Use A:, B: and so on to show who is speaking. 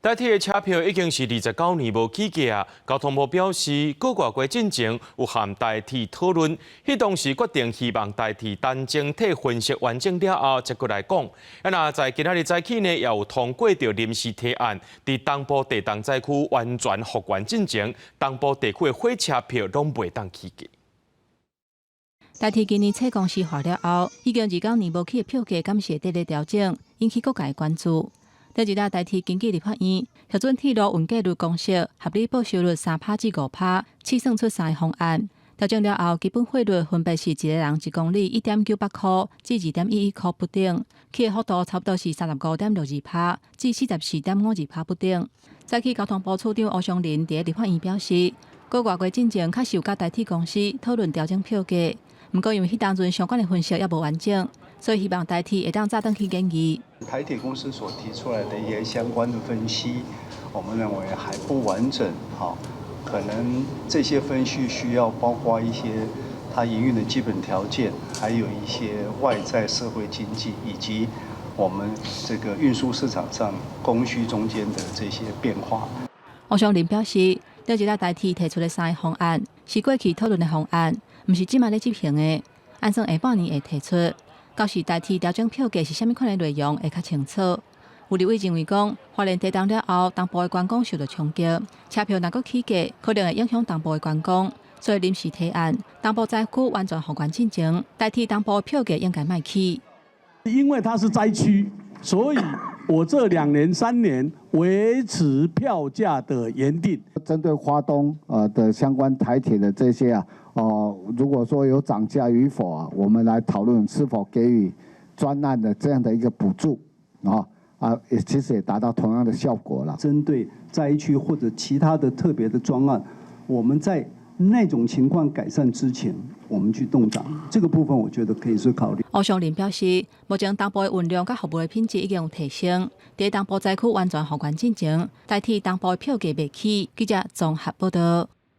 A: 台鐵的車票已經是29年無起價。交通部表示，閣外月進前有和台鐵討論，彼當時決定希望台鐵等整體分析完整了後，才閣來講。啊，若在今仔日早起呢，也有通過著臨時提案，佇東部地動災區完全復原進前，東部地區的火車票攏袂當起價。
B: 台鐵今年初公司化了後，已經29年無起的票價，敢是會佇咧調整，引起各界關注。頂一日台鐵根據立法院核准鐵路運價率公式合理報收率3趴至5趴，試算出三个方案。調整了後，基本費率分別是一個人一公里1.98箍至2.11箍不等，起的幅度差不多是35.62趴至44.52趴不等。早起交通部次長吳松仁佇立法院表示，閣外月進前確實有佮台鐵公司討論調整票價，毋過因為彼當陣相關的分析猶無完整，所以希望台鐵會當早轉去研議。
C: 台鐵公司所提出來的一些相關的分析，我們認為還不完整，哈，可能這些分析需要包括一些它營運的基本條件，還有一些外在社會經濟以及我們這個運輸市場上供需中間的這些變化。
B: 吳松仁表示，頂一日台鐵提出的三個方案是過去討論的方案，毋是這馬咧執行的，按算下半年會提出。到時台鐵調整票價是啥物款的內容會較清楚。有立委認為講，花蓮地動了後，東部的觀光受到衝擊，車票若閣起價，可能會影響東部的觀光，所以臨時提案，東部災區完全復原進前，台鐵東部票價應該莫起。
D: 因為它是災區，所以我這2年3年維持票價的原定。
E: 針對花東的相關台鐵的這些啊。哦，如果說有漲價與否啊，我們來討論是否給予專案的這樣的一個補助啊，啊，也其實也達到同樣的效果了。
C: 針對災區或者其他的特別的專案，我們在那種情況改善之前，我們去凍漲，這個部分我覺得可以是考慮。
B: 吳松仁表示，目前東部的運量佮服務的品質已經有提升，佇東部災區完全復原進前，台鐵東部的票價袂起。記者綜合報道。